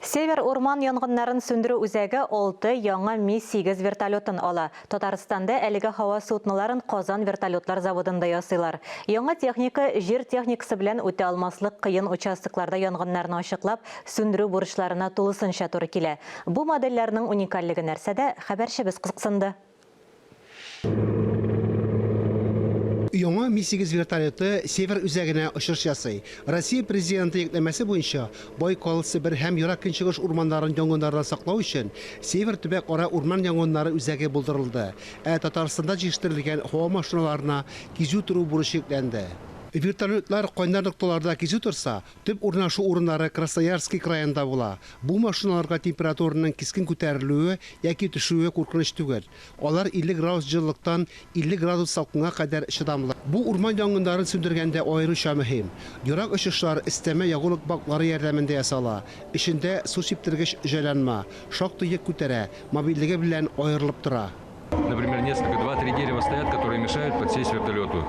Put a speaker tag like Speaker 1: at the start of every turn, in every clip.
Speaker 1: Север урман янгыннарын сүндерү үзәге алты яңа Ми-8 вертолетын ала. Татарстанда әлеге һава судноларын Казан вертолетлар заводында ясыйлар. Яңа техника җир техникасы белән үтә алмаслык кыен участокларда янгыннарны ачыклап, сүндерү бурычларына тулысынча туры килә. Бу модельләрнең уникальлеге нәрсәдә, хәбәрчебез кызыксынды.
Speaker 2: Яңа Ми-8 вертолеты Север үзәгенә очыш ясый. Россия Президенты йөкләмәсе буенча, Байкал, Себер һәм Ерак Көнчыгыш урманнарын янгыннардан саклау өчен Север төбәк-ара урман янгыннары үзәге булдырылды, ә Татарстанда җитештерелгән һава машиналарына кизү тору бурычы йөкләнде. Вертолетлар кайнар нокталарда кизү торса, Төп урнашу урыннары Красноярский краенда була. Бу машиналарга температураның кискен күтәрелүе яки төшүе куркыныч түгел. Алар 50 градус җылылыктан 50 градус салкынга кадәр чыдамлы. Бу урман янгыннарын сүндергәндә аеруча мөһим. Ерак очышлар өстәмә ягулык баклары ярдәмендә ясала. Эчендә су сиптергеч җайланма. Шактый йөк күтәрә, мобильлеге белән аерылып тора.
Speaker 3: Например, несколько, два-три дерева стоят, которые мешают подсесть вертолету.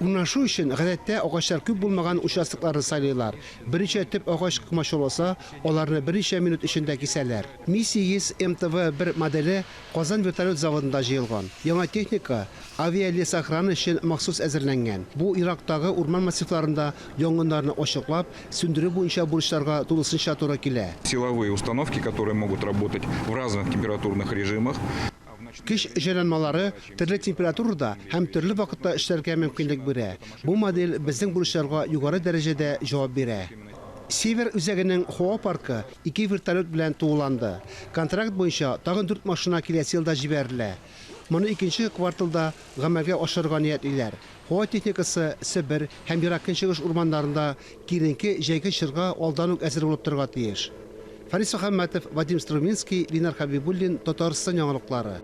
Speaker 2: Урнашу өчен, гадәттә, агачлар күп булмаган участокларны сайлыйлар. Берничә төп агач комачауласа, аларны берничә минут эчендә кисәләр. Ми-8 МТВ-1 моделе Казан вертолет заводында җыелган. Яңа техника авиалесоохрана өчен махсус әзерләнгән. Бу ерактагы урман массивларында янгыннарны ачыклап, сүндерү буенча бурычларга тулысынча туры килә.
Speaker 3: Силовые установки, которые могут работать в разных температурных режимах.
Speaker 2: Көч җайланмалары төрле температурада һәм төрле вакытта эшләргә мөмкинлек бирә. Бу модель безнең бурычларга югары дәрәҗәдә җавап бирә. Север үзәгенең һава паркы ике вертолет белән тулыланды. Контракт буенча тагын дүрт машина киләсе елда җибәрелә. Моны икенче кварталда гамәлгә ашырырга ниятлиләр. Һава техникасы Себер һәм Ерак Көнчыгыш урманнарында киеренке җәйге чорга алдан ук әзер булып торырга тиеш. Фарис Мөхәммәтов, Вадим Струминский, Ленар Хәбибуллин, Татарстан яңалыклары.